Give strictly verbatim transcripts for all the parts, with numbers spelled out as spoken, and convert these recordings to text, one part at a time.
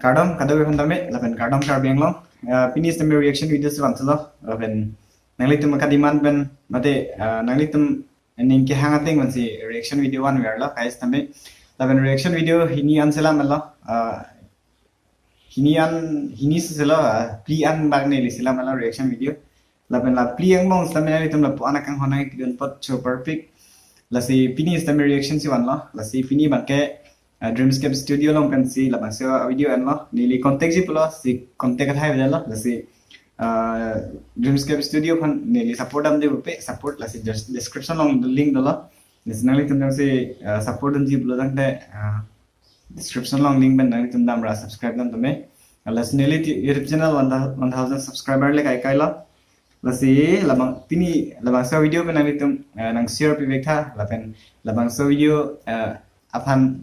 Kardom kadokave aphan tame, lapen kardom Karbi Anglong. Ah, pini sitame reaction video si vanthulo, lapen nanglitum kademand pen, mate, ah, nanglitum ning kehang ateng pensi reaction video vanverlo, guys, tame. Lapen reaction video hini an selamlo, ah, hini an, hini si selo, ah, phli an bak neli selamlo reaction video. Lapen la phli angbong sitame nanglitum lapu-an akanghon nangpidun apot chopar pik. Lasi pini sitame reaction si vanlo. Lasi pini abangke, ah, Dreamscape Studio along pensi labangso video enlo. Neli contact ji pulo, si contact athai avedetlo. Lasi, ah, Dreamscape Studio aphan neli support damji pupe, support, lasi just description along link dolo. Lasi nanglitum jongsi, ah, support damji pulo tangte, ah, description along link pen nanglitum damra subscribe dam tame. Lasi neli ti-, YouTube channel one thou-, one thousand subscriber le kaikailo. Lasi labang pini labangso video pen nanglitum, eh, nang share pivek tha, lapen labangso video, eh, aphan,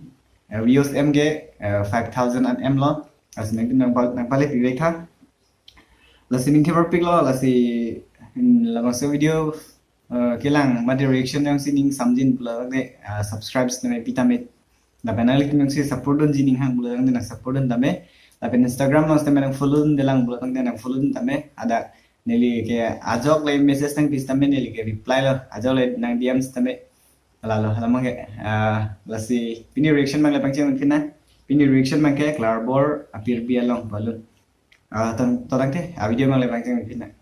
eh, views em ke, eh, five thousand an emlo. Lasi nangtum nang pal-, nang pale pivek tha. Lasi ning kepar piklo, lasi, hmm, labangso video, eh, kelang mate reaction jongsi ning samjin pulo tangte, ah, subscribe sitame pi tame. Lapen nanglitum jongsi support dunji ning hang pulo tangte nang support dun tame. Lapen Instagram along sitame nang follow dundelang pulo tangte nang follow dun tame. Hadak neli ke ajok le message nangpi sitame neli ke reply lo. Ajok le nang D M sitame. Lalo, hala abangke, ah, lasi pini reaction abang le pangcheng pin nang. Pini reaction abangke Klarbor Apirbi along balun. Ah, tang, to tangte, ah, video abang le pangcheng pin nang.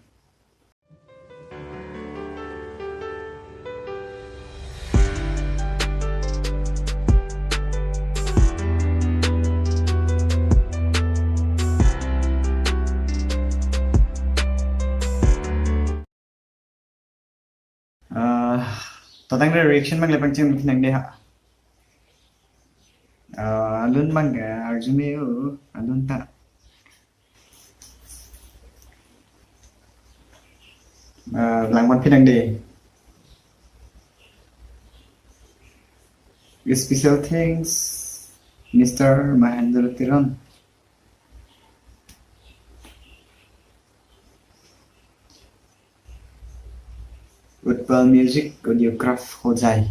Ah, to tangte reaction abang le pangcheng pin nang dei ha. Ah, alun abangke arjume o, alun ta. Ah, langpon pin nang dei. Special thanks, Mister Mahendra Teron. Utpal Music Audiograph Hojai.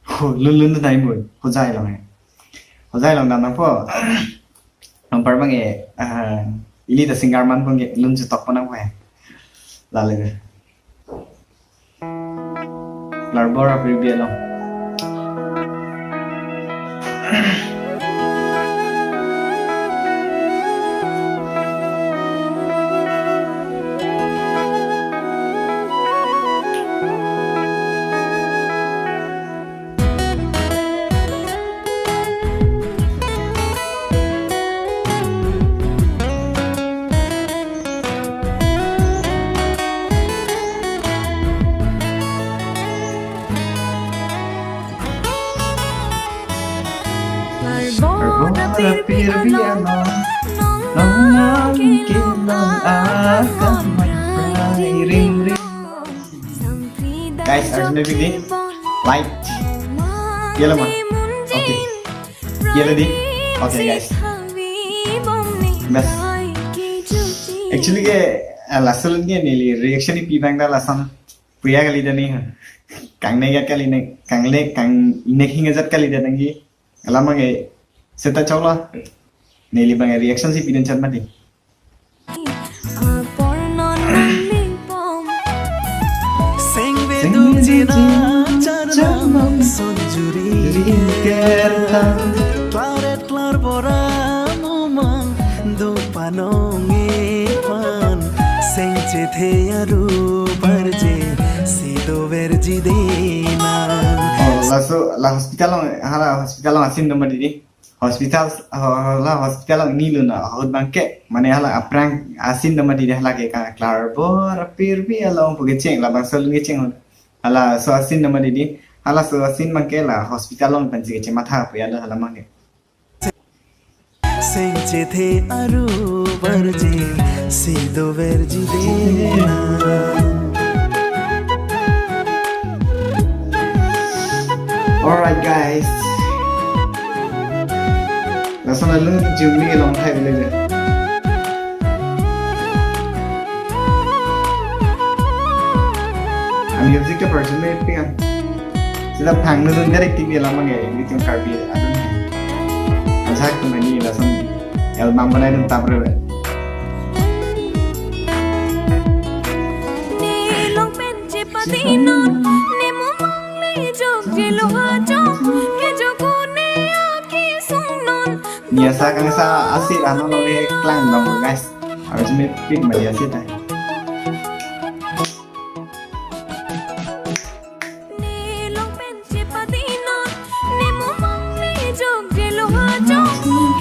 Ho, lun lun dai mo, Hojai along he. Hojai along dam nangpo. Anpar abangke, ah, ili ta singer man abangke lun chetok pon nangpo he. Lale. Klarbor Apirbi along. Klarbor Apirbi along, nonang kelong akan matrai ring ring. Guys, harus lebih di like. Iya lo, Ma? Oke. Iya lo, di? Oke, guys. Bas. Actually ke, eh, laso alun ke neli reaction ipi abang ta lason puya kali ta ni. Kangne ya kali ne, kangne, kang inek hing ajat kali ta nangji. Alam abangke seta choklo. Neli abangke reaction si pidun chat mati. Sengve dukjina charnam sonjuri kerta. Klaret klarbor amumang do panong epan. Sengchethe aru barje si doverji dena. Oh, laso, la hospital along, hala hospital along asin do mati di. Hospital, ho-, hala hospital along ni lun ahut abangke, mane hala aphrang asin do mati di hala ke ka Klarbor Apirbi along pu kecheng, labangso alun kecheng. Halaso asin do mati di, halaso asin abangke la hospital along pensi kechematha pu ya lo hala abangke. Sengchethe aru barje si doverji dena. Alright, guys. Lason alun jumli long thai bile je. Ang music ke version me pingan. Sita phang nudun direct tinggi lama nge, ini tum Karbi alun. Ajak tum ini lason. Album banai dun tap re. Ne long pen chepati non, ne mumang le jok jelo ajo, kejok ne aki sung non. Ni asa kangsa asi ano lo le klang dong guys. Harus mepik ma dia sih tah. Ne long pen chepati non, ne mumang le jok jelo ajo,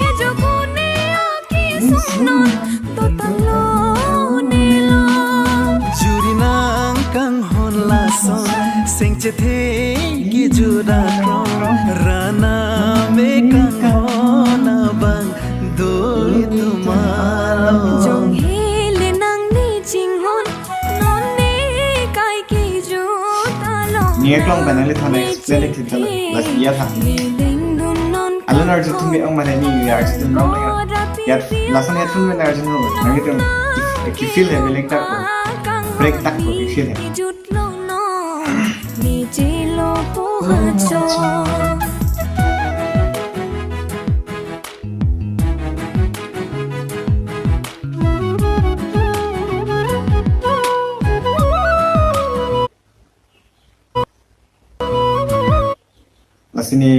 kejok ne aki sung non, dotang lo ne lo. Juri nang kanghon lason, seng chethe kejut akrong, rana me kanghon abang, doi tum along. Jong hele nang ne chinghon, non ne kai kejut along. Ni aklong pen nangli thana explain thek thek tala, lasi ya tha. Alun arju atum me-ong mane ni arju atum long ya. Ya, lason headphone pen arju no. Nanglitum ki-feel he, beleng tak ko. Break tak ko, ki-feel he. Kejut long non, ne chelo po hacho. Lasi ne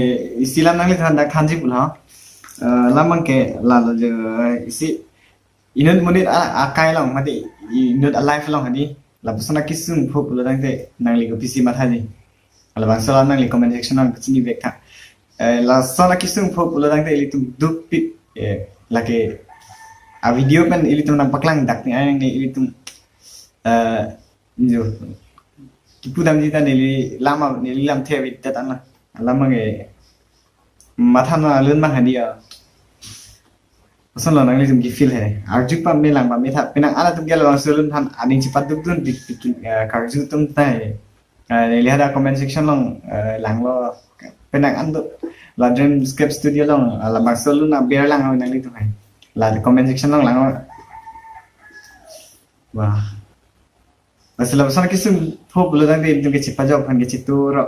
isi lam nangli than dak thanji pulo. Eh, lam abang ke lalo je isi inut monit a, akai along mati inut a life along hadi. Lapuson akesung pho pulo tangte nangli kopisi mathaji. Labangso alam nangli comment section along kachinivek tha. Eh, lason akesung pho pulo tangte ilitum dukpik, eh, lake a video pen ilitum nangpaklang dak ni ayang ni ilitum, eh, jo kipu damji ta neli lam a, neli lamthe avi tet ana. Alam abang ke matha no alun abang hadi a. Lason lo nanglitum ki-feel he. Arju pame lang pame tha. Penang ana atum ke labangso alun aphan aning chepaduk dun tik tik, eh, karju atum ta he. Eh, neli hadak comment section along, eh, langlo. Penang an do la Dreamscape Studio along, eh, labangso alun aber lang ho nanglitum he. La comment section along langlo. Wah. Lasi lapuson akesung pho pulo tangte ilitum ke chepajok aphan ke cheturo.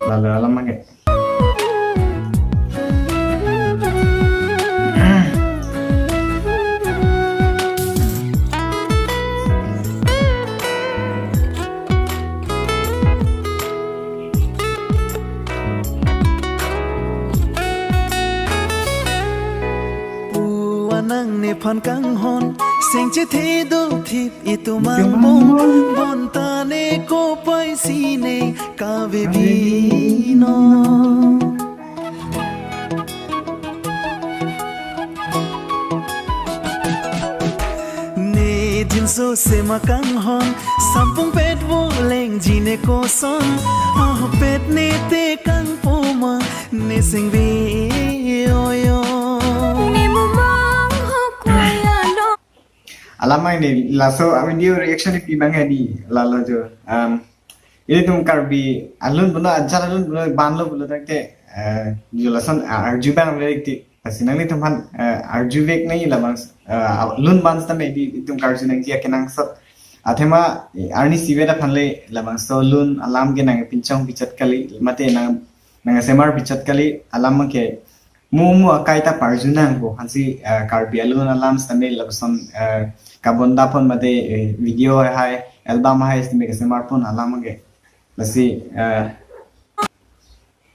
Lalo alam abang ke. Pu anang nephan kanghon, seng chethe do thip itum angbong, bonta ne kopai si ne kave binon. Ne jinso sema kanghon, sampung pet vo lengji ne koson, ahopet ne te kangpo ma, ne seng ve oyo. Ne mumang hok waya lo. Alam abang ne laso a video reaction pi abang hadi lalo jo. Um, ilitum Karbi alun pulo, ajat alun pulo, banlo pulo tangte, eh, jo lason, ah, arju abang re tik. Lasi nanglitum aphan, eh, arjuvek nangji labang, eh, alun ban sitame di itum karju nangji akenangsot. Athema, eh, arnisi vet aphan le labangso alun alam ke nangpinchong pichot kali, mate nang, nangsemar pichot kali, alam ke mo mo akai ta parju nangpo, aphansi, eh, Karbi alun alam sitame lapuson, eh, kabonda pon mate, eh, video hai, album hai sitame kesemar pon alam ke. Lasi, eh,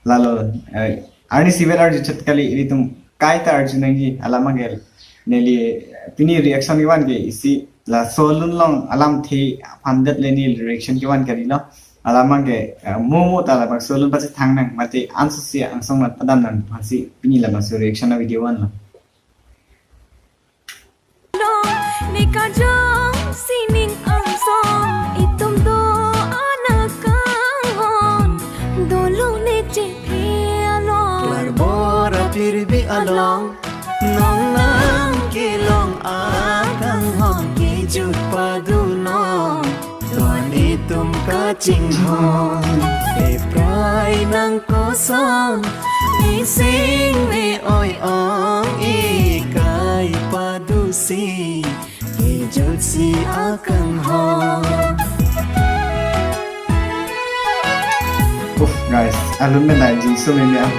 lalo, eh, arnisi vet arju chot kali ilitum kaita arju nangji alam abang ke neli, eh, pini reaction kevan ke isi laso alun along alamthe aphan det le neli reaction kevan kali lo. Alam abang ke, eh, mo mo ta labangso alun pachethang nang mate ansose angsong mat padam nang aphansi pini labangso reaction a video vanlo. Ne kajong sining angsong itum do anak kanghon, dolo ne chephe along. Larbor apirbi along, nong nang kelong akanghon kejut padunon. Ton itum kachinghon, eprai nang koson, ising me oi ong ikai padusi, ijutsi akanghon. Uff, guys, alun menai jinso meme ah.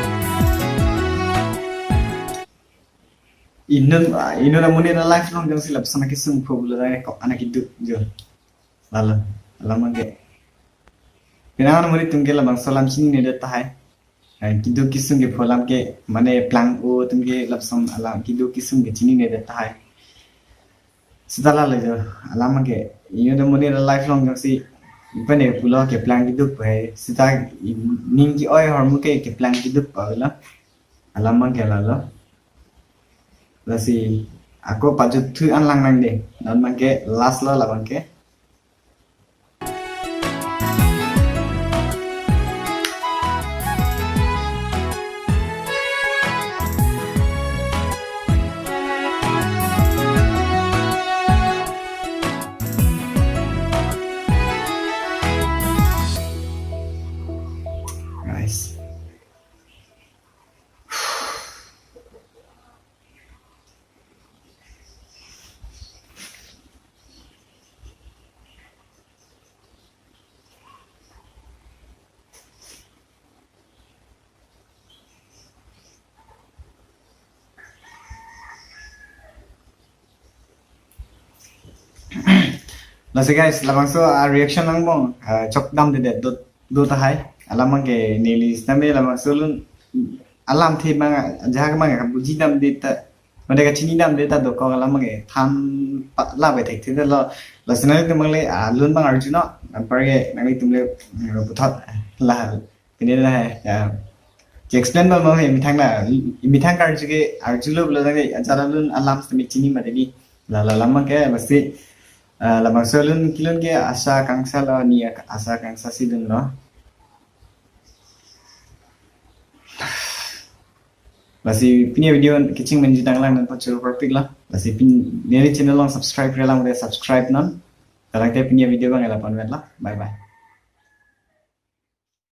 Inut, inut amonit a-life along jongsi lapuson akesung pho pulo tangte kok anak keduk jo. Lalo, alam abangke. Penang amonit atum ke labangso alam chininedet tahai. Eh, keduk kesung kepho alam ke, mane plang-o atum ke lapuson alam keduk kesung ke chininedet tahai. Seta lalo jo, alam abangke. Inut amonit a-life along jongsi, ipane pulo keplang keduk pu hai. Seta ning ke-oi ahormu ke keplang keduk pu avelo. Alam abangke lalo. Lasi ako pajut thu an lang nang dei. Non abangke last lo labangke. Nice. Lasi guys, labangso a-reaction angbong, ah, chok damdedet do, do tahai. Alam abangke neli sitame labangso alun alamthe abang, jahak abang kabuji damde ta, mane kachini damde ta dokok alam abangke than pa, la bai thekthe lo. Lasi nanglitum abang le, ah, alun abang arjunon, anparke nanglitum le, mm, puthot la. Pine la hai, ya. Ke-explain bom bom he methang la, methang karju ke arjulo pulo tangte ajat alun alam sitame chini mati dei. La, la, alam abangke lasi, ah, labangso alun kelun ke asa kangsalo, ne ak-, asa kangsa si dunlo. Lasi pini a-video kecheng menji tanglang, non pachuru parpik lo. Lasi pin, neli channel along subscribe-re lang de subscribe non. Tangte pini a-video abang la-an pen vetlo. Bye bye.